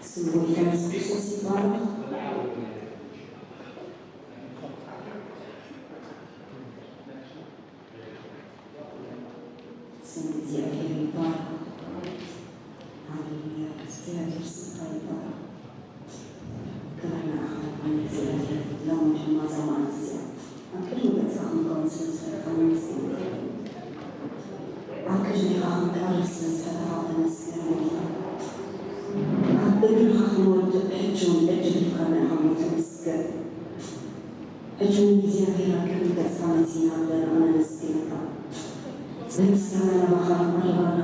ስም ጎይታ የሱስ ክርስቶስ ይባረክ። ስም እግዚኣብሔር ይባረክ። ሃሌሉያ፣ እግዚኣብሔር ስምካ ይባረክ። ክብሪ ንዓኻ ይኹን እግዚኣብሔር። ሎሚ ድማ እዛ መዓልቲ እዚኣ ኣብ ቅድሚ ገጽካ ክንከውን ስለ ዝፈቀድካ ነመስግነካ። ኣብ ቅድሜኻ ክንቀርብ ስለ ዝፈተኻ ተመስገን ጎይታ። ኣብ እግርኻ ክንወድቕ ሕጂ እውን ዕድል ሂብካና ኢኻ እሞ ተመስገን። ሕጂ እውን እግዚኣብሔር ኣብ ቅድሚ ገጽካ መጺና ኣለና፣ ነመስግነካ። ብምስጋና ናባኻ ንቐርብ ኣለና።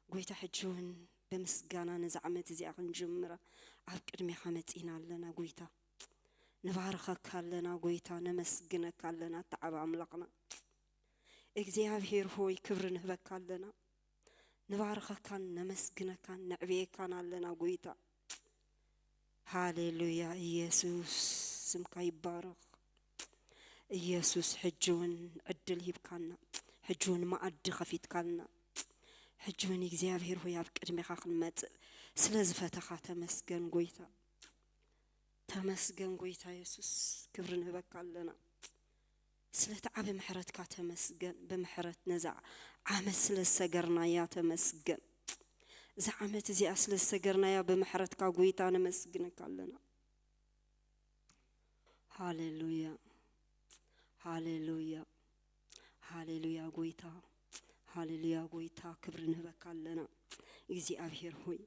ጎይታ፣ ሕጂ እውን ብምስጋና ነዚ ዓመት እዚኣ ክንጅምራ ኣብ ቅድሜኻ መጺና ኣለና ጎይታ። ንባርኸካ ኣለና ጎይታ፣ ነመስግነካ ኣለና። ተዓብ ኣምላኽና እግዚኣብሔር ሆይ፣ ክብሪ ንህበካ ኣለና። ንባርኸካን ነመስግነካን ነዕብየካን ኣለና ጎይታ። ሃሌሉያ፣ ኢየሱስ ስምካ ይባረኽ። ኢየሱስ፣ ሕጂ እውን ዕድል ሂብካና፣ ሕጂ እውን መኣዲ ከፊትካልና፣ ሕጂ እውን እግዚኣብሔር ሆይ ኣብ ቅድሜኻ ክንመጽእ ስለ ዝፈተኻ ተመስገን ጎይታ። ተመስገን ጎይታ የሱስ፣ ክብሪ ንህበካ ኣለና። ስለቲ ዓቢ ምሕረትካ ተመስገን። ብምሕረት ነዛ ዓመት ስለ ዝሰገርናያ ተመስገን። እዛ ዓመት እዚኣ ስለ ዝሰገርናያ ብምሕረትካ ጎይታ ነመስግነካ ኣለና። ሃሌሉያ፣ ሃሌሉያ፣ ሃሌሉያ ጎይታ፣ ሃሌሉያ ጎይታ፣ ክብሪ ንህበካ ኣለና እግዚኣብሔር ሆይ።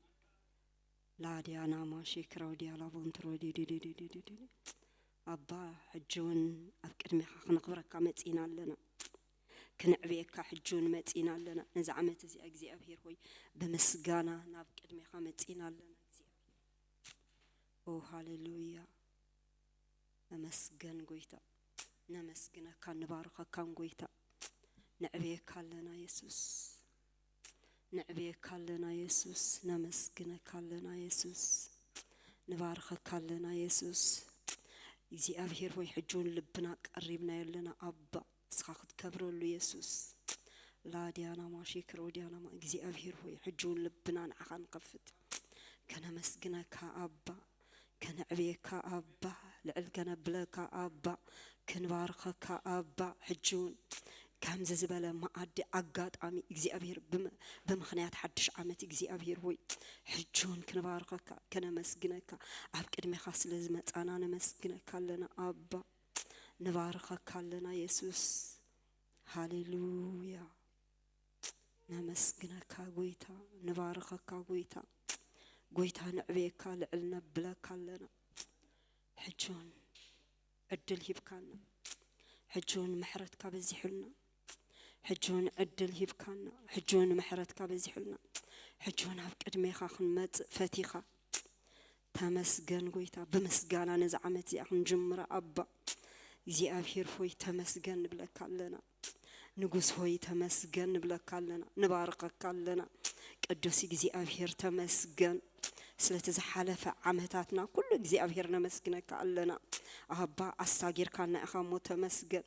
ላዲያና ማሼ ክራውዲያ ላቦንትሮ ዲዲዲዲዲዲ። ኣባ፣ ሕጂ እውን ኣብ ቅድሜኻ ክነኽብረካ መጺና ኣለና። ክነዕብየካ ሕጂ እውን መጺና ኣለና። ነዚ ዓመት እዚኣ እግዚኣብሔር ሆይ ብምስጋና ናብ ቅድሜኻ መጺና ኣለና። እግዚኣብሔር፣ ኦ ሃሌሉያ፣ ነመስገን ጎይታ፣ ነመስግነካ፣ ንባርኸካን ጎይታ። ነዕብየካ ኣለና የሱስ፣ ነዕብየካ ኣለና የሱስ፣ ነመስግነካ ኣለና የሱስ፣ ንባርኸካ ኣለና የሱስ። እግዚኣብሔር ሆይ፣ ሕጂ እውን ልብና ቀሪብናዮ ኣለና ኣባ፣ ንስኻ ክትከብረሉ የሱስ። ላዲያና ማሼ ክሮዲያና ማ-፣ እግዚኣብሔር ሆይ፣ ሕጂ እውን ልብና ንዓኻ ንኸፍት፣ ከነመስግነካ ኣባ፣ ከነዕብየካ ኣባ፣ ልዕል ከነብለካ ኣባ፣ ክንባርኸካ ኣባ። ሕጂ እውን ከምዚ ዝበለ መኣዲ ኣጋጣሚ እግዚኣብሔር ብም-፣ ብምኽንያት ሓድሽ ዓመት እግዚኣብሔር ሆይ፣ ሕጂ እውን ክንባርኸካ፣ ከነመስግነካ፣ ኣብ ቅድሜኻ ስለ ዝመጻና ነመስግነካ ኣለና ኣባ። ንባርኸካ ኣለና የሱስ። ሃሌሉያ። ነመስግነካ ጎይታ፣ ንባርኸካ ጎይታ። ጎይታ፣ ንዕብየካ፣ ልዕል ነብለካ ኣለና። ሕጂ እውን ዕድል ሂብካና። ሕጂ እውን ምሕረትካ በዚሑልና። ሕጂ እውን ዕድል ሂብካና። ሕጂ እውን ምሕረትካ በዚሑልና። ሕጂ እውን ኣብ ቅድሜኻ ክንመጽእ ፈቲኻ። ተመስገን ጎይታ፣ ብምስጋና ነዚ ዓመት እዚኣ ክንጅምራ ኣባ እግዚኣብሔር ሆይ ተመስገን ንብለካ ኣለና። ንጉስ ሆይ ተመስገን ንብለካ ኣለና፣ ንባርኸካ ኣለና። ቅዱስ እግዚኣብሔር ተመስገን ስለቲ ዝሓለፈ ዓመታትና ኩሉ እግዚኣብሔር ነመስግነካ ኣለና። ኣባ ኣሳጊርካና ኢኻ እሞ ተመስገን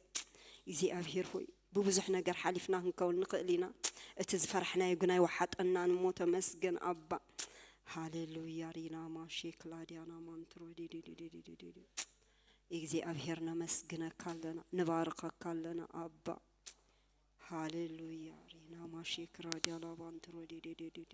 እግዚኣብሔር ሆይ። ብብዙሕ ነገር ሓሊፍና ክንከውን ንኽእል ኢና። እቲ ዝፈራሕናዮ ግን ኣይወሓጠናን እሞ ተመስገን ኣባ። ሃሌሉያ ሪና ማሼ ክላዲያና ማንትሮ ዲዲዲዲዲዲዲ። እግዚኣብሔር ነመስግነካ ኣለና፣ ንባርኸካ ኣለና ኣባ። ሃሌሉያ ሪና ማሼ ክራዲያ ላባንትሮ ዲዲዲዲዲ።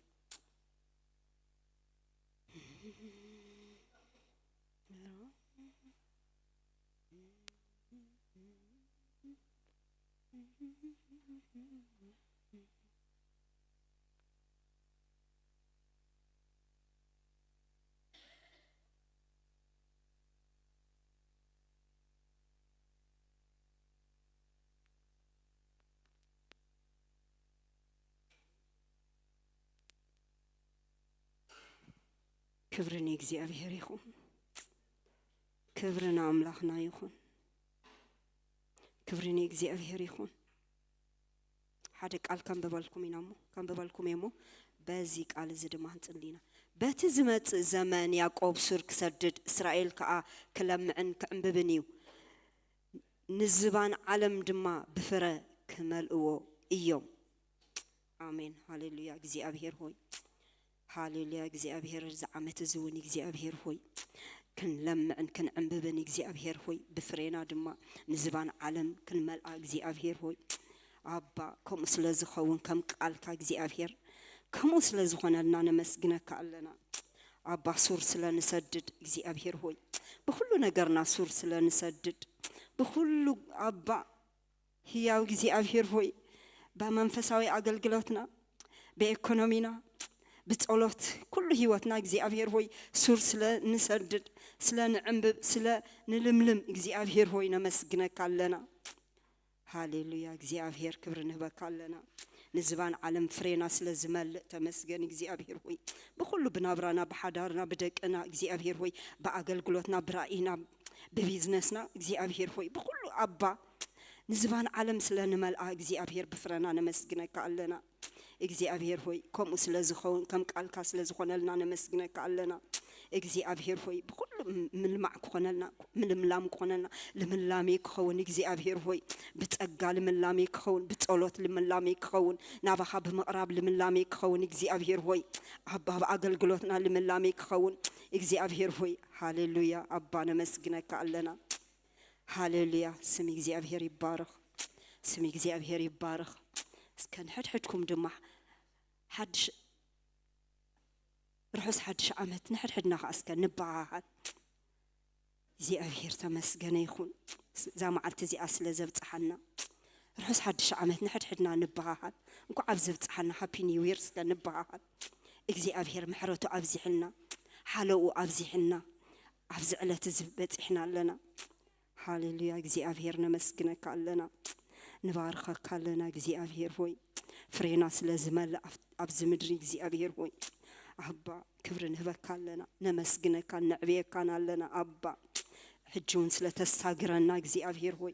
ክብሪ ንእግዚኣብሔር ይኹን። ክብሪ ንኣምላኽና ይኹን። ክብሪ ንእግዚኣብሔር ይኹን። ሓደ ቃል ከንብበልኩም ኢና እሞ፣ ከንብበልኩም እየ እሞ፣ በዚ ቃል እዚ ድማ ክንጽሊ ኢና። በቲ ዝመጽእ ዘመን ያዕቆብ ሱር ክሰድድ፣ እስራኤል ከኣ ክለምዕን ክዕምብብን እዩ። ንዝባን ዓለም ድማ ብፍረ ክመልእዎ እዮም። ኣሜን። ሃሌሉያ እግዚኣብሔር ሆይ፣ ሃሌሉያ እግዚኣብሔር፣ እዚ ዓመት እዚ እውን እግዚኣብሔር ሆይ ክንለምዕን ክንዕምብብን እግዚኣብሔር ሆይ ብፍሬና ድማ ንዝባን ዓለም ክንመልኣ እግዚኣብሔር ሆይ ኣባ፣ ከምኡ ስለ ዝኸውን ከም ቃልካ እግዚኣብሔር ከምኡ ስለ ዝኾነልና ነመስግነካ ኣለና። ኣባ ሱር ስለ ንሰድድ እግዚኣብሔር ሆይ ብኩሉ ነገርና ሱር ስለ ንሰድድ ብኩሉ ኣባ ህያው እግዚኣብሔር ሆይ ብመንፈሳዊ ኣገልግሎትና ብኤኮኖሚና ብጸሎት ኩሉ ህይወትና እግዚኣብሔር ሆይ ሱር ስለ ንሰድድ ስለ ንዕምብብ ስለ ንልምልም እግዚኣብሔር ሆይ ነመስግነካ ኣለና። ሃሌሉያ እግዚኣብሔር ክብሪ ንህበካ ኣለና። ንዝባን ዓለም ፍሬና ስለ ዝመልእ ተመስገን እግዚኣብሔር ሆይ ብኩሉ ብናብራና ብሓዳርና ብደቅና እግዚኣብሔር ሆይ ብኣገልግሎትና ብራእይና ብቢዝነስና እግዚኣብሔር ሆይ ብኩሉ ኣባ ንዝባን ዓለም ስለ ንመልኣ እግዚኣብሔር ብፍረና ነመስግነካ ኣለና። እግዚኣብሔር ሆይ ከምኡ ስለ ዝኸውን ከም ቃልካ ስለ ዝኾነልና ነመስግነካ ኣለና። እግዚኣብሔር ሆይ ብኩሉ ምልማዕ ክኾነልና ምልምላም ክኾነልና ልምላሜ ክኸውን እግዚኣብሔር ሆይ ብጸጋ ልምላሜ ክኸውን ብጸሎት ልምላሜ ክኸውን ናባኻ ብምቕራብ ልምላሜ ክኸውን እግዚኣብሔር ሆይ ኣባ ኣብ ኣገልግሎትና ልምላሜ ክኸውን እግዚኣብሔር ሆይ ሃሌሉያ ኣባ ነመስግነካ ኣለና። ሃሌሉያ ስም እግዚኣብሔር ይባረኽ። ስም እግዚኣብሔር ይባረኽ። እስከ ንሕድሕድኩም ድማ ሓድሽ ርሑስ ሓድሽ ዓመት ንሕድሕድና ከዓ እስከ ንበሃሃል። እግዚኣብሔር ተመስገነ ይኹን እዛ መዓልቲ እዚኣ ስለ ዘብፅሓና። ርሑስ ሓድሽ ዓመት ንሕድሕድና ንበሃሃል። እንኳዕ ኣብ ዘብፅሓና ሃፒ ኒው ይር እስከ ንበሃሃል። እግዚኣብሔር ምሕረቱ ኣብዚሕልና ሓለኡ ኣብዚሕልና ኣብዚ ዕለት እዚ በፂሕና ኣለና። ሃሌሉያ እግዚኣብሔር ነመስግነካ ኣለና። ንባርኸካ ኣለና እግዚኣብሔር ሆይ ፍሬና ስለ ዝመልእ ኣብዚ ምድሪ እግዚኣብሔር ሆይ ኣባ ክብሪ ንህበካ ኣለና ነመስግነካን ነዕብየካን ኣለና ኣባ ሕጂ እውን ስለ ተሳግረና እግዚኣብሔር ሆይ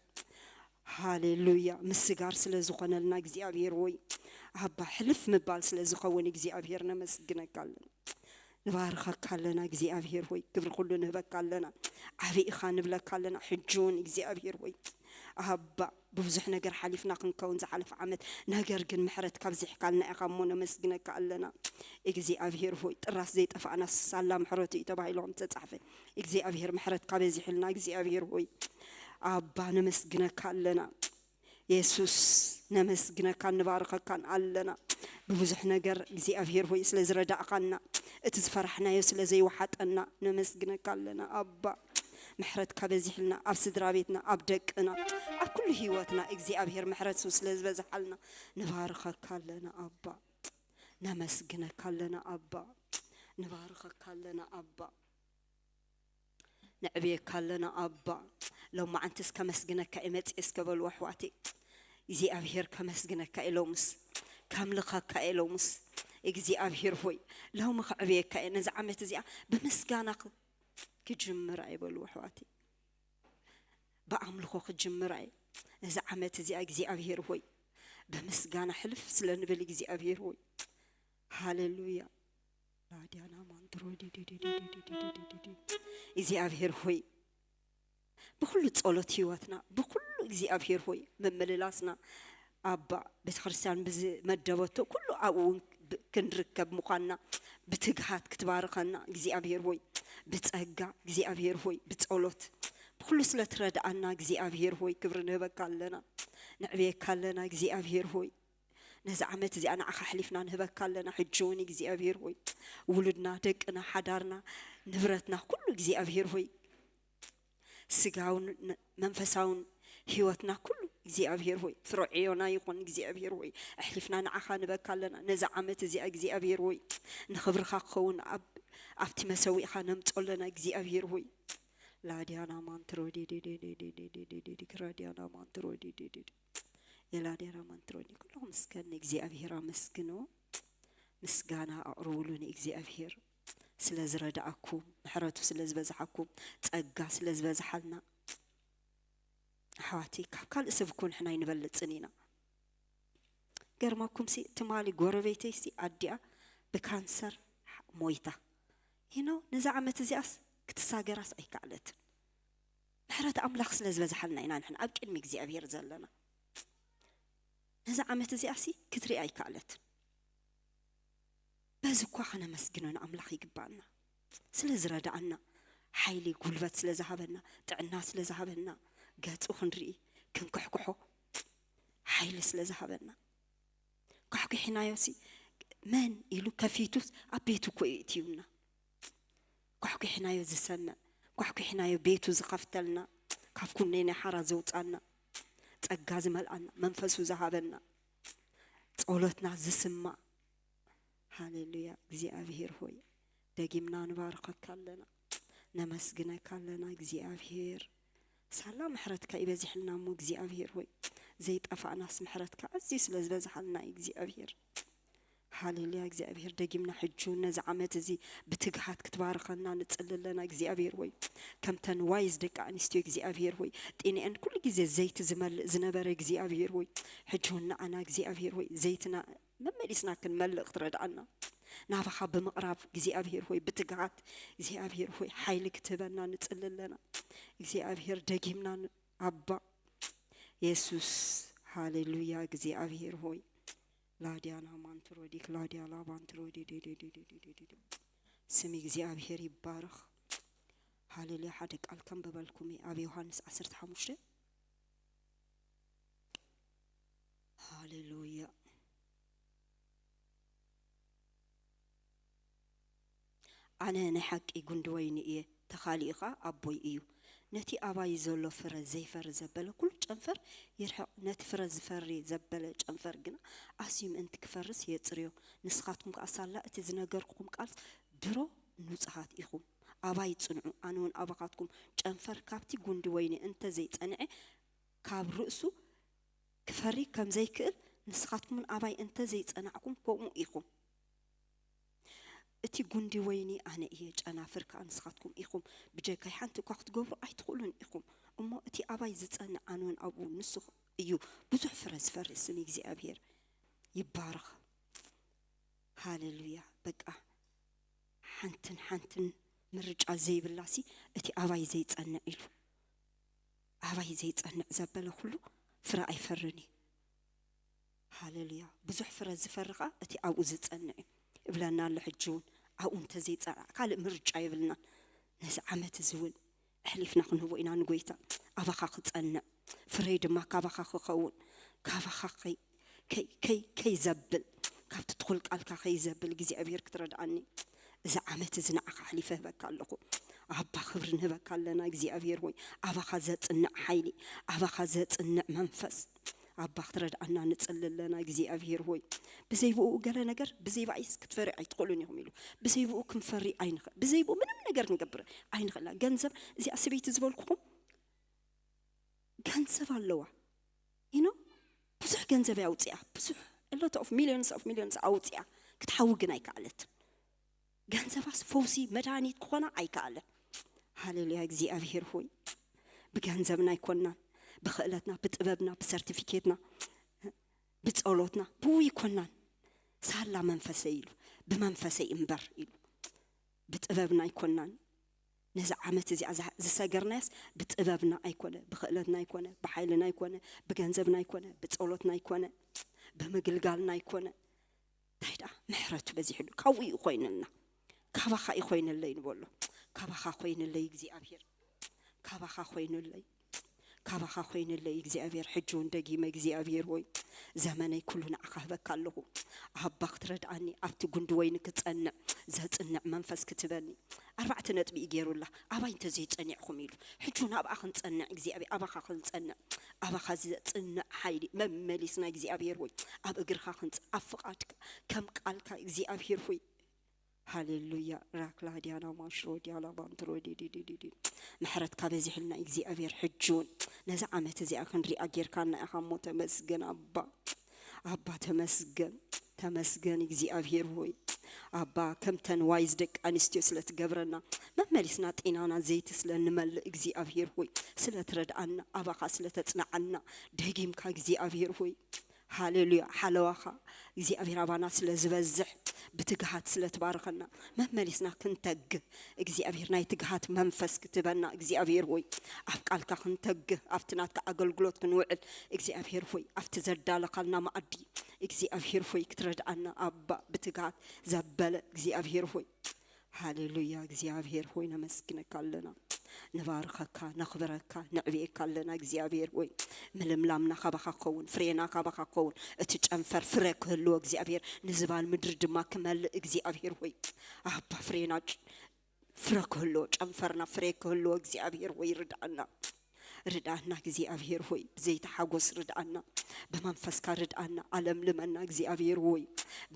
ሃሌሉያ ምስጋር ስለ ዝኾነልና እግዚኣብሔር ሆይ ኣባ ሕልፍ ምባል ስለ ዝኸውን እግዚኣብሔር ነመስግነካ ኣለና። ንባርኸካ ኣለና እግዚኣብሔር ሆይ ክብሪ ኩሉ ንህበካ ኣለና። ዓብይ ኢኻ ንብለካ ኣለና ሕጂ እውን እግዚኣብሔር ሆይ ኣባ ብብዙሕ ነገር ሓሊፍና ክንከውን ዝሓለፈ ዓመት ነገር ግን ምሕረት ካብዚሕካልና ኢኻ እሞ ነመስግነካ ኣለና እግዚኣብሔር ሆይ ጥራስ ዘይጠፋእና ሳላ ምሕረቱ እዩ ተባሂሉ ከም ዝተፃሕፈ እግዚኣብሔር ምሕረት ካበዚሕልና እግዚኣብሔር ሆይ ኣባ ነመስግነካ ኣለና የሱስ ነመስግነካን ንባርኸካን ኣለና ብብዙሕ ነገር እግዚኣብሔር ሆይ ስለ ዝረዳእኻና እቲ ዝፈራሕናዮ ስለ ዘይወሓጠና ነመስግነካ ኣለና ኣባ ምሕረትካ በዚሕልና ኣብ ስድራ ቤትና ኣብ ደቅና ኣብ ኩሉ ህይወትና እግዚኣብሔር ምሕረቱ ስለ ዝበዝሓልና ንባርኸካ ኣለና ኣባ ነመስግነካ ኣለና ኣባ ንባርኸካ ኣለና ኣባ ነዕብየካ ኣለና ኣባ ሎማዓንትስ ከመስግነካ እየ መፅእ እስከ በሉ ኣሕዋተይ እግዚኣብሔር ከመስግነካ እየ ሎምስ ከምልኸካ እየ ሎምስ እግዚኣብሔር ሆይ ሎሚ ከዕብየካ እየ ነዚ ዓመት እዚኣ ብምስጋና ክጅምራ እየ በሉ ኣሕዋተይ ብኣምልኾ ክጅምራ እየ ነዚ ዓመት እዚኣ እግዚኣብሔር ሆይ ብምስጋና ሕልፍ ስለ ንብል እግዚኣብሔር ሆይ ሃሌሉያ ላዲያና ማንትሮ እግዚኣብሔር ሆይ ብኩሉ ጸሎት ህይወትና ብኩሉ እግዚኣብሔር ሆይ ምምልላስና ኣባ ቤተክርስትያን ብዝመደበቶ ኩሉ ኣብኡ እውን ክንርከብ ምዃንና ብትግሃት ክትባርኸና እግዚኣብሔር ሆይ ብጸጋ እግዚኣብሔር ሆይ ብጸሎት ብኩሉ ስለ ትረድኣና እግዚኣብሔር ሆይ ክብሪ ንህበካ ኣለና ንዕብየካ ኣለና እግዚኣብሔር ሆይ ነዚ ዓመት እዚኣ ንዓኻ ኣሕሊፍና ንህበካ ኣለና ሕጂ እውን እግዚኣብሔር ሆይ ውሉድና ደቅና ሓዳርና ንብረትና ኩሉ እግዚኣብሔር ሆይ ስጋውን መንፈሳውን ህይወትና ኩሉ እግዚኣብሔር ሆይ ፍርዕዮና ይኹን እግዚኣብሔር ሆይ ኣሕሊፍና ንዓኻ ንበካ ኣለና ነዚ ዓመት እዚኣ እግዚኣብሔር ሆይ ንኽብርኻ ክኸውን ኣብቲ መሰዊእኻ ነምጾ ኣለና እግዚኣብሔር ሆይ ላዲያና ማንትሮ ዲዲዲዲዲዲዲዲዲክራዲያና ማንትሮ ዲዲዲዲ የላዴራ ማንትሮኒ ኩልኹም እስከ ንእግዚኣብሔር ኣመስግንዎ ምስጋና ኣቕርብሉ ንእግዚኣብሔር ስለ ዝረዳኣኩም ምሕረቱ ስለ ዝበዝሓኩም ጸጋ ስለ ዝበዝሓልና ኣሕዋተይ ካብ ካልእ ሰብ እኮ ንሕና ኣይንበልጽን ኢና ገርመኩምሲ ትማሊ ጎረቤተይሲ ኣዲኣ ብካንሰር ሞይታ። ይኖ ነዛ ዓመት እዚኣስ ክትሳገራስ ኣይከኣለትን። ምሕረት ኣምላኽ ስለ ዝበዝሓልና ኢና ንሕና ኣብ ቅድሚ እግዚኣብሔር ዘለና። ነዛ ዓመት እዚኣሲ ክትርኢ ኣይከኣለትን። በዚ እኳ ከነመስግኖ ንኣምላኽ ይግባኣና። ስለ ዝረዳኣና፣ ሓይሊ ጉልበት ስለ ዝሃበና፣ ጥዕና ስለ ዝሃበና፣ ገጹ ክንርኢ፣ ክንኩሕኩሖ ሓይሊ ስለ ዝሃበና። ኳሕኩሒናዮሲ መን ኢሉ ከፊቱስ ኣብ ቤቱ እኮ እዩ እትዩና። ኳሕኩሒናዮ ዝሰምዕ፣ ኳሕኩሒናዮ ቤቱ ዝኸፍተልና፣ ካብ ኩነይ ናይ ሓራ ዘውጻና፣ ጸጋ ዝመልኣና፣ መንፈሱ ዝሃበና፣ ጸሎትና ዝስማዕ። ሃሌሉያ። እግዚኣብሔር ሆይ፣ ደጊምና ንባርኸካ ኣለና፣ ነመስግነካ ኣለና እግዚኣብሔር። ሳላ ምሕረትካ ይበዚሕልና እሞ እግዚኣብሔር ሆይ፣ ዘይጠፋእናስ ምሕረትካ ኣዝዩ ስለ ዝበዝሓልና እዩ እግዚኣብሔር። ሃሌሉያ። እግዚኣብሔር፣ ደጊምና ሕጂ እውን ነዚ ዓመት እዚ ብትግሃት ክትባርኸና ንጽሊ ኣለና እግዚኣብሔር ሆይ። ከምተን ዋይዝ ደቂ ኣንስትዮ እግዚኣብሔር ሆይ፣ ጢንኤን ኩሉ ግዜ ዘይቲ ዝመልእ ዝነበረ እግዚኣብሔር ሆይ፣ ሕጂ እውን ንዓና እግዚኣብሔር ሆይ፣ ዘይትና መመሊስና ክንመልእ ክትረድኣና፣ ናባኻ ብምቕራብ እግዚኣብሔር ሆይ፣ ብትግሃት እግዚኣብሔር ሆይ፣ ሓይሊ ክትህበና ንጽሊ ኣለና እግዚኣብሔር። ደጊምና ን-፣ ኣባ የሱስ፣ ሃሌሉያ። እግዚኣብሔር ሆይ፣ ላዲያና ማንትሮዲክ ላዲያ ላባንትሮዲ፣ ስም እግዚኣብሔር ይባረኽ። ሃሌሉያ። ሓደ ቃል ከንብበልኩም እየ ኣብ ዮሃንስ ዓሰርተ ሓሙሽተ። ሃሌሉያ። ኣነ ናይ ሓቂ ጉንዲ ወይኒ እየ፣ ተኻሊኡ ኸኣ ኣቦይ እዩ። ነቲ ኣባይ ዘሎ ፍረ ዘይፈሪ ዘበለ ኩሉ ጨንፈር ይርሕቕ፣ ነቲ ፍረ ዝፈሪ ዘበለ ጨንፈር ግና ኣስዩ ምእንቲ ክፈርስ የጽርዮ። ንስኻትኩም ከኣ ሳላ እቲ ዝነገርኩኹም ቃል ድሮ ንጹሃት ኢኹም። ኣባይ ጽንዑ፣ ኣነ እውን ኣባኻትኩም። ጨንፈር ካብቲ ጉንዲ ወይኒ እንተ ዘይጸንዐ፣ ካብ ርእሱ ክፈሪ ከም ዘይክእል፣ ንስኻትኩምን ኣባይ እንተ ዘይጸናዕኩም፣ ከምኡ ኢኹም። እቲ ጉንዲ ወይኒ ኣነ እየ፣ ጨናፍር ከኣ ንስኻትኩም ኢኹም። ብጀካይ ሓንቲ እኳ ክትገብሩ ኣይትኽእሉን ኢኹም። እሞ እቲ ኣባይ ዝጸንዕ ኣነ እውን ኣብኡ፣ ንሱ እዩ ብዙሕ ፍረ ዝፈሪ። ስም እግዚኣብሔር ይባረኽ። ሃሌሉያ። በቃ ሓንትን ሓንትን ምርጫ ዘይብላሲ እቲ ኣባይ ዘይጸንዕ ኢሉ። ኣባይ ዘይጸንዕ ዘበለ ኩሉ ፍረ ኣይፈርን እዩ። ሃሌሉያ። ብዙሕ ፍረ ዝፈሪ ኸኣ እቲ ኣብኡ ዝጸንዕ እዩ። እብለና ኣሎ ሕጂ እውን ኣብኡ እንተዘይጸናዕ ካልእ ምርጫ የብልናን። ነዚ ዓመት እዚ እውን ኣሕሊፍና ክንህቦ ኢና ንጎይታ። ኣባኻ ክጸንዕ፣ ፍረይ ድማ ካባኻ ክኸውን፣ ካባኻ ከይ-፣ ከይ-፣ ከይ-፣ ከይዘብል፣ ካብቲ ትኹል ቃልካ ከይዘብል እግዚኣብሔር ክትረድኣኒ። እዚ ዓመት እዚ ንዓኻ ኣሕሊፈ ህበካ ኣለኹ። ኣባ ክብሪ ንህበካ ኣለና እግዚኣብሔር ሆይ። ኣባኻ ዘጽንዕ ሓይሊ፣ ኣባኻ ዘጽንዕ መንፈስ፣ ኣባ ክትረድኣና ንጽሊ ኣለና እግዚኣብሔር ሆይ። ብዘይ ብኡ ገለ ነገር፣ ብዘይ ብኣይስ ክትፈሪ ኣይትኽእሉን ኢኹም ኢሉ። ብዘይ ብኡ ክንፈሪ ኣይንኽእል። ብዘይ ብኡ ምንም ነገር ክንገብር ኣይንኽእልና። ገንዘብ፣ እዚኣ ሰበይቲ ዝበልኩኹም ገንዘብ ኣለዋ። You know? ብዙሕ ገንዘብ ኣውፅኣ፣ ብዙሕ፣ a lot of millions of millions ኣውፅኣ፣ ክትሓዊ ግን ኣይከኣለት። ገንዘባስ ፈውሲ መድሃኒት ክኾና ኣይከኣለን። ሃሌሉያ እግዚኣብሔር ሆይ። ብገንዘብና ኣይኮናን፣ ብኽእለትና፣ ብጥበብና፣ ብሰርቲፊኬትና፣ ብጸሎትና፣ ብኡ ኣይኮናን። ሳላ መንፈሰይ ኢሉ፣ ብመንፈሰይ እምበር ኢሉ። ብጥበብና ኣይኮናን። ነዚ ዓመት እዚኣ ዝሃ-፣ ዝሰገርናያስ ብጥበብና ኣይኮነ፣ ብኽእለትና ኣይኮነ፣ ብሓይልና ኣይኮነ፣ ብገንዘብና ኣይኮነ፣ ብጸሎትና ኣይኮነ፣ ብምግልጋልና ኣይኮነ። እንታይ ደኣ ምሕረቱ በዚሕሉ፣ ካብኡ እዩ ኮይንልና። ካባኻ እዩ ኮይንለይ ንበሎ። ካባኻ ኮይንለይ እግዚኣብሔር። ካባኻ ኮይንለይ። ካባኻ ኮይንለይ እግዚኣብሔር። ሕጂ እውን ደጊመ እግዚኣብሔር ሆይ፣ ዘመነይ ኩሉ ንዓኻ ህበካ ኣለኹ። ኣባ ክትረድኣኒ፣ ኣብቲ ጉንዲ ወይኒ ክጸንዕ፣ ዘጽንዕ መንፈስ ክትበኒ። ኣርባዕተ ነጥቢ እዩ ገይሩላ። ኣባይ እንተዘይጸኒዕኩም ኢሉ። ሕጂ እውን ኣብኣ ክንጸንዕ እግዚኣብሔር፣ ኣባኻ ክንጸንዕ። ኣባኻ ዘጽንዕ ሓይሊ መመሊስና እግዚኣብሔር ሆይ፣ ኣብ እግርኻ ክንጸ-፣ ኣብ ፍቓድካ፣ ከም ቃልካ እግዚኣብሔር ሆይ። ሃሌሉያ። ራክላ ዲያና ማሽሮ ዲያላ ባንትሮ ዲዲዲዲዲ። ምሕረትካ በዚሕልና እግዚኣብሔር ሕጂ እውን ነዚ ዓመት እዚኣ ክንሪኣ ጌርካና ኢኻ እሞ ተመስገን ኣባ። ኣባ ተመስገን፣ ተመስገን እግዚኣብሔር ሆይ። ኣባ ከምተን ዋይዝ ደቂ ኣንስትዮ ስለ ትገብረና፣ መመሊስና ጤናና ዘይቲ ስለ ንመልእ እግዚኣብሔር ሆይ፣ ስለ ትረድኣና፣ ኣባኻ ስለ ተጽንዓና፣ ደጊምካ እግዚኣብሔር ሆይ። ሃሌሉያ። ሓለዋኻ እግዚኣብሔር ኣባና ስለ ዝበዝሕ፣ ብትግሃት ስለ ትባርኸና፣ መመሊስና ክንተግህ እግዚኣብሔር ናይ ትግሃት መንፈስ ክትበና እግዚኣብሔር ሆይ፣ ኣብ ቃልካ ክንተግህ፣ ኣብቲ ናትካ ኣገልግሎት ክንውዕል እግዚኣብሔር ሆይ፣ ኣብቲ ዘዳለኻልና መኣዲ እግዚኣብሔር ሆይ ክትረድኣና ኣባ ብትግሃት ዘበለ እግዚኣብሔር ሆይ። ሃሌሉያ እግዚኣብሔር ሆይ ነመስግነካ ኣለና፣ ንባርኸካ፣ ነኽብረካ፣ ነዕብየካ ኣለና እግዚኣብሔር ሆይ። ምልምላምና ካባኻ ክኸውን፣ ፍሬና ካባኻ ክኸውን፣ እቲ ጨንፈር ፍረ ክህልዎ እግዚኣብሔር፣ ንዝባን ምድሪ ድማ ክመልእ እግዚኣብሔር ሆይ። ኣባ ፍሬና ጭ- ፍረ ክህልዎ፣ ጨንፈርና ፍሬ ክህልዎ እግዚኣብሔር ሆይ ርድኣና። ርድኣና እግዚኣብሔር ሆይ፣ ብዘይቲ ሓጎስ ርድኣና። ብመንፈስካ ርድኣና፣ ኣለምልመና እግዚኣብሔር ሆይ።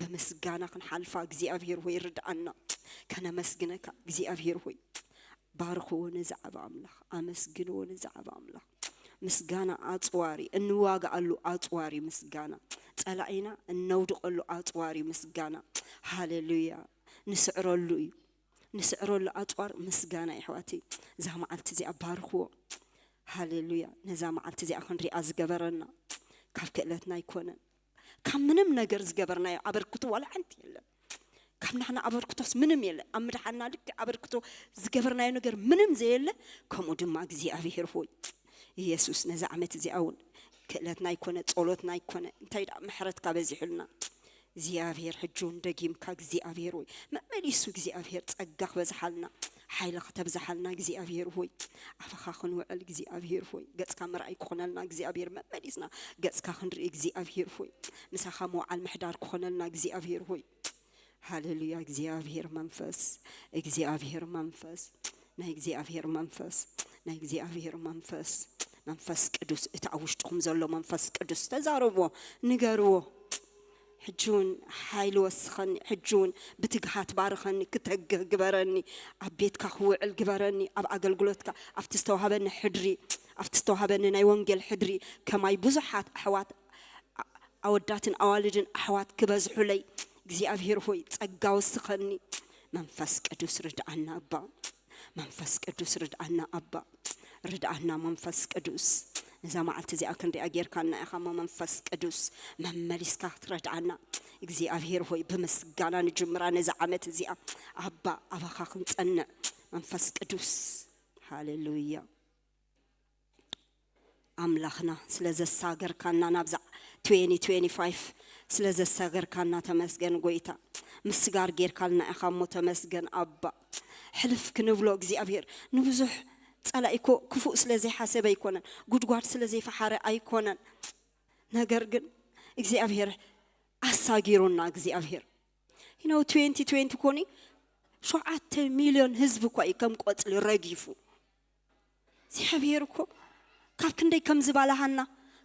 ብምስጋና ክንሓልፋ እግዚኣብሔር ሆይ ርድኣና። ከነመስግነካ እግዚኣብሔር ሆይ። ባርኽዎ ነዚ ዓቢ ኣምላኽ፣ ኣመስግንዎ ነዚ ዓቢ ኣምላኽ። ምስጋና ኣጽዋሪ፣ እንዋግኣሉ ኣጽዋሪ ምስጋና። ጸላኢና እነውድቐሉ ኣጽዋሪ ምስጋና። ሃሌሉያ። ንስዕረሉ እዩ። ንስዕረሉ ኣጽዋር ምስጋና የሕዋተይ። እዛ መዓልቲ እዚኣ ባርኽዎ። ሃሌሉያ። ነዛ መዓልቲ እዚኣ ክንሪኣ ዝገበረና ካብ ክእለትና ኣይኮነን። ካብ ምንም ነገር ዝገበርናዮ ኣበርክቶ ዋላ ሓንቲ የለን። ካብ ናህና ኣበርክቶስ ምንም የለን። ኣብ ምድሓና ልክዕ ኣበርክቶ ዝገበርናዮ ነገር ምንም ዘየለ፣ ከምኡ ድማ እግዚኣብሔር ሆይ ኢየሱስ ነዚ ዓመት እዚኣ እውን ክእለትና ኣይኮነ፣ ጸሎትና ኣይኮነ፣ እንታይ ደኣ ምሕረትካ በዚሑልና እግዚኣብሔር ሕጂ እውን ደጊምካ እግዚኣብሔር ሆይ መመሊሱ እግዚኣብሔር ጸጋ ክበዝሓልና ሓይሊ ከተብዝሓልና እግዚኣብሔር ሆይ ኣባኻ ክንውዕል እግዚኣብሔር ሆይ ገጽካ ምርኣይ ክኾነልና እግዚኣብሔር መመሊስና ገጽካ ክንርኢ እግዚኣብሔር ሆይ ምሳኻ ምውዓል ምሕዳር ክኾነልና እግዚኣብሔር ሆይ ሃሌሉያ እግዚኣብሔር መንፈስ እግዚኣብሔር መንፈስ ናይ እግዚኣብሔር መንፈስ ናይ እግዚኣብሔር መንፈስ መንፈስ ቅዱስ እቲ ኣብ ውሽጥኹም ዘሎ መንፈስ ቅዱስ ተዛረብዎ ንገርዎ ሕጂ እውን ሓይሊ ወስኸኒ ሕጂ እውን ብትግሃት ባርኸኒ ክተግህ ግበረኒ ኣብ ቤትካ ክውዕል ግበረኒ ኣብ ኣገልግሎትካ ኣብቲ ዝተዋህበኒ ሕድሪ ኣብቲ ዝተዋህበኒ ናይ ወንጌል ሕድሪ ከማይ ብዙሓት ኣሕዋት ኣወዳትን ኣዋልድን ኣሕዋት ክበዝሑለይ እግዚኣብሔር ሆይ ጸጋ ወስኸኒ መንፈስ ቅዱስ ርድኣና ኣባ መንፈስ ቅዱስ ርድኣና ኣባ ርድኣና መንፈስ ቅዱስ ነዛ መዓልቲ እዚኣ ክንሪኣ ጌርካና ኢኻ እሞ መንፈስ ቅዱስ መመሊስካ ክትረድኣና እግዚኣብሔር ሆይ ብምስጋና ንጅምራ ነዛ ዓመት እዚኣ ኣባ ኣባኻ ክንጸንዕ መንፈስ ቅዱስ ሃሌሉያ ኣምላኽና ስለ ዘሳገርካና ናብዛ twenty twenty-five ስለ ዘሳገርካና ተመስገን ጎይታ ምስጋር ጌርካልና ኢኻ እሞ ተመስገን ኣባ ሕልፍ ክንብሎ እግዚኣብሔር ንብዙሕ ጸላኢኮ ክፉእ ስለ ዘይሓሰበ ኣይኮነን ጉድጓድ ስለ ዘይፈሓረ ኣይኮነን ነገር ግን እግዚኣብሔር ኣሳጊሩና እግዚኣብሔር you know twenty twenty ኮኒ ሸውዓተ ሚልዮን ህዝቢ እኳ እዩ ከም ቆጽሊ ረጊፉ እግዚኣብሔር እኮ ካብ ክንደይ ከም ዝባላሃና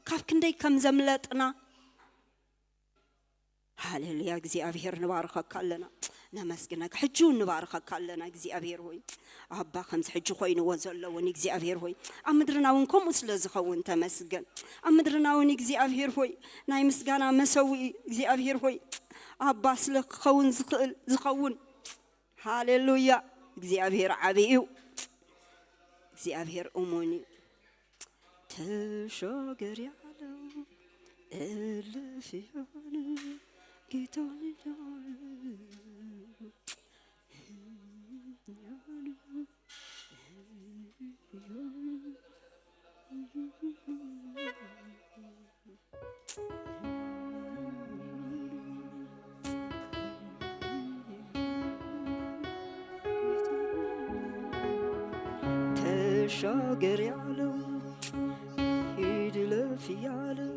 ካብ ክንደይ ከም ዘምለጥና ሃሌሉያ እግዚኣብሔር ንባርኸካ ኣለና ነመስግነካ ሕጂ እውን ንባርኸካ ኣለና እግዚኣብሔር ሆይ ኣባ ከምዚ ሕጂ ኮይንዎ ዘለውን እግዚኣብሔር ሆይ ኣብ ምድርና እውን ከምኡ ስለ ዝኸውን ተመስገን ኣብ ምድርና እውን እግዚኣብሔር ሆይ ናይ ምስጋና መሰውኢ እግዚኣብሔር ሆይ ኣባ ስለ ክኸውን ዝኽእል ዝኸውን ሃሌሉያ እግዚኣብሔር ዓብይ እዩ እግዚኣብሔር እሙን እዩ ተሻገር ያለው እልፍ ያለ ጌታ ተሻገር ያለው ሂድ ለፍ ያለው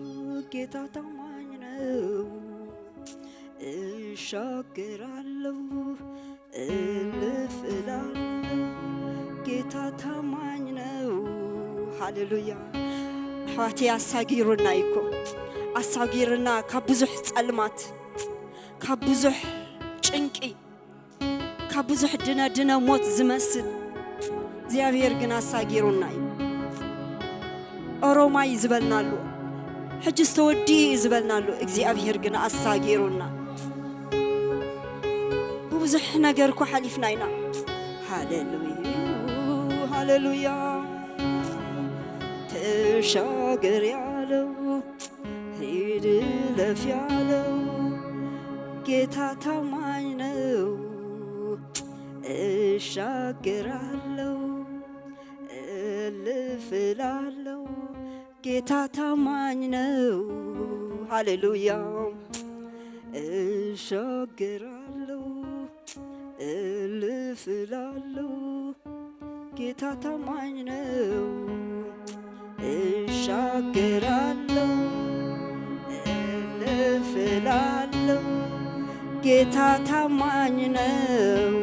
ጌታ ታማኝ ነው። እሻገራለሁ እልፍ እላለሁ ጌታ ታማኝ ነው። ሃሌሉያ ኣሕዋተይ ኣሳጊሩና እኮ ኣሳጊርና ካብ ብዙሕ ጸልማት ካብ ብዙሕ ጭንቂ ካብ ብዙሕ ድነ ድነ ሞት ዝመስል እግዚኣብሔር ግን ኣሳጊሩና እዩ ኦሮማይ ዝበልናሉ ሕጂ ዝተወዲ ዝበልናሉ እግዚኣብሔር ግን ኣሳጊሩና ብብዙሕ ነገር እኮ ሓሊፍና ኢና ሃሌሉያ ሃሌሉያ ተሻገር ያለው ሂድ ለፍ ያለው ጌታ ታማኝ እሻገራለሁ፣ እልፍ እላለሁ፣ ጌታ ታማኝ ነው። ሃሌሉያ። እሻገራለሁ፣ እልፍ እላለሁ፣ ጌታ ታማኝ ነው። እሻገራለሁ፣ እልፍ እላለሁ፣ ጌታ ታማኝ ነው።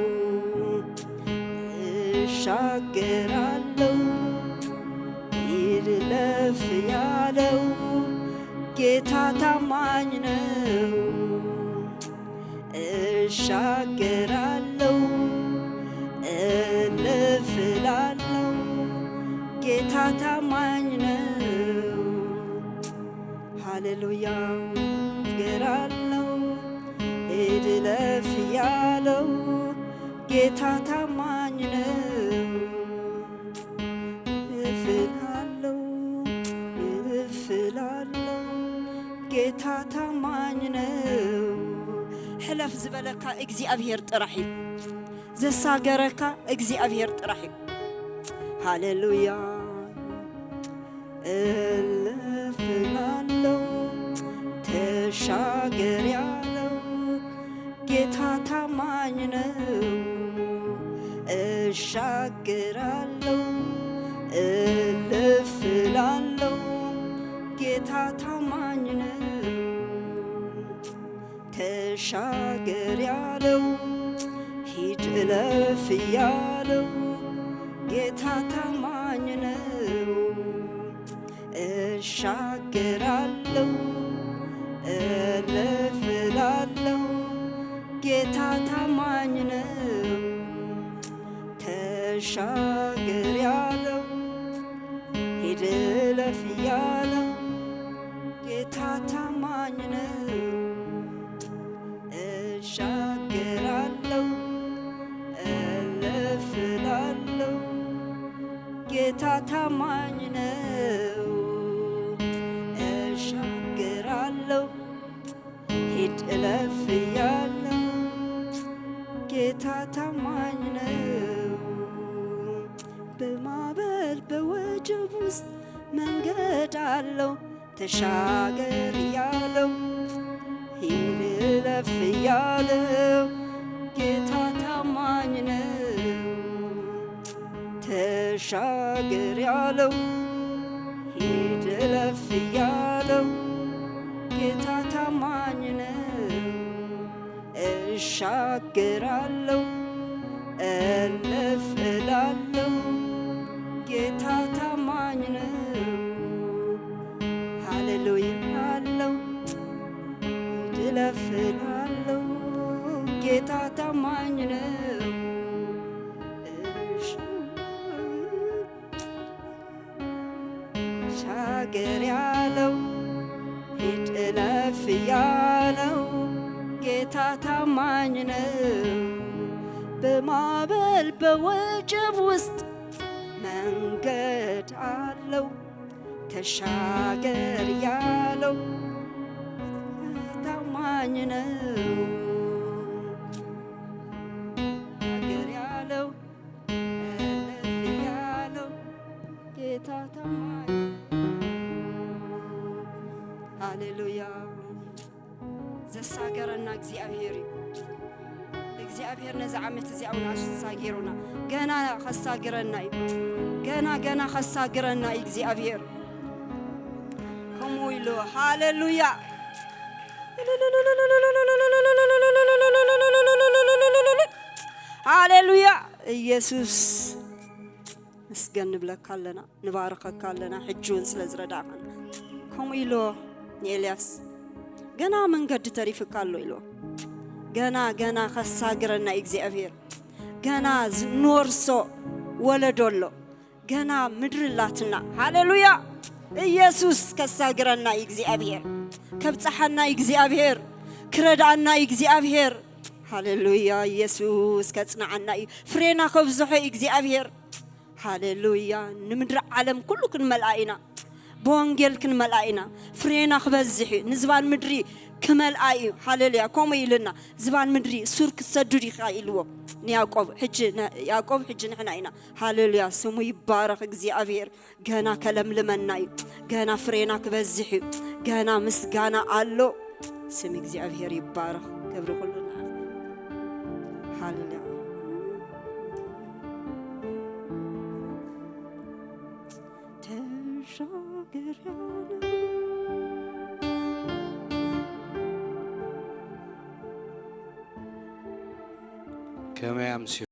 እሻገራለሁ፣ ይለፍ ያለው ጌታ ታማኝ ነው። እሻገራለሁ፣ እልፍ እላለሁ፣ ጌታ ታማኝ ነው። ሃሌሉያ። እሻገራለሁ፣ ሂድ እለፍ ያለው ጌታ ታማኝ ነው። እልፍ እላለሁ፣ እልፍ እላለሁ፣ ጌታ ታማኝ ነው። ሕለፍ ዝበለካ እግዚኣብሔር ጥራሕ እዩ። ዘሳገረካ እግዚኣብሔር ጥራሕ እዩ። ሃሌሉያ። እልፍ እላለሁ፣ ተሻገር ያለው ጌታ ታማኝ ነው። እሻገራለሁ፣ እልፍ እላለሁ፣ ጌታ ታማኝ ነው። ተሻገር ያለው፣ ሂድ እለፍ ያለው ጌታ ታማኝ ነው። እሻገራለሁ፣ እለፍ እላለሁ፣ ጌታ ታማኝ ነው። ተሻገር ያለው፣ ሂድ እለፍ ያለው ጌታ ታማኝ ነው። እሻገራለሁ፣ እለፍ እላለሁ፣ ጌታ ታማኝ ነው። እሻገራለሁ፣ ሂድ እለፍ እያለሁ፣ ጌታ ታማኝ ነው። በማዕበል በወጀብ ውስጥ መንገድ አለው። ተሻገር ያለው፣ ሂድ እለፍ ያለው ጌታ ታማኝ ነው። ተሻገር ያለው፣ ሂድ እለፍ ያለው ጌታ ታማኝ ነው። እሻገራለሁ፣ እለፍ እላለሁ፣ ጌታ ታማኝ ነው። ሃሌሉያ አለው፣ እለፍ እላለሁ፣ ጌታ ታማኝ ነው። እሻ- ሻገር ያለው፣ ሂድ እለፍ ያለው ጌታ ታማኝ ነው። በማዕበል በወጀብ ውስጥ መንገድ አለው። ተሻገር ያለው ታማኝ ነው። ሻገር ያለው፣ እለፍ ያለው ጌታ ታማኝ። ሃሌሉያ። ዘሳገረና እግዚኣብሔር እዩ። እግዚኣብሔር ነዚ ዓመት እዚ እውን ኣሳጊሩና፣ ገና ከሳግረና እዩ። ገና፣ ገና ከሳግረና እዩ እግዚኣብሔር። ከምኡ ኢሉ፣ ሃሌሉያ። ሃሌሉያ። ኢየሱስ መስገን ንብለካ ኣለና፣ ንባርኸካ ኣለና፣ ሕጂ እውን ስለ ዝረዳእኻና። ከምኡ ኢሎ ንኤልያስ፣ "ገና መንገዲ ተሪፍካ ኣሎ" ኢሎ። ገና፣ ገና ከሳግረና እግዚኣብሔር፣ ገና ዝ-፣ ንወርሶ ወለዶ ኣሎ፣ ገና ምድሪ ኣላትና። ሃሌሉያ! ኢየሱስ ከሳግረና እዩ እግዚኣብሔር፣ ከብጽሓና እዩ እግዚኣብሔር፣ ክረድኣና እዩ እግዚኣብሔር። ሃሌሉያ! ኢየሱስ ከጽንዓና እዩ፣ ፍሬና ከብዝሖ እዩ እግዚኣብሔር። ሃሌሉያ! ንምድሪ ዓለም ኩሉ ክንመልኣ ኢና፣ ብወንጌል ክንመልኣ ኢና። ፍሬና ክበዝሕ እዩ፣ ንዝባን ምድሪ ክመልኣ እዩ። ሃሌሉያ። ከምኡ ኢሉና፣ ዝባን ምድሪ ሱር ክትሰዱ ዲኻ ኢልዎ ንያዕቆብ። ሕጂ ነ-፣ ያዕቆብ፣ ሕጂ ንሕና ኢና። ሃሌሉያ፣ ስሙ ይባረኽ እግዚኣብሔር። ገና ከለምልመና እዩ። ገና ፍሬና ክበዝሕ እዩ። ገና ምስጋና ኣሎ። ስም እግዚኣብሔር ይባረኽ። ክብሪ ኩሉ ንዓኻ። ሃሌሉያ። ተሻገር ያለ ከመይ ኣምስዮ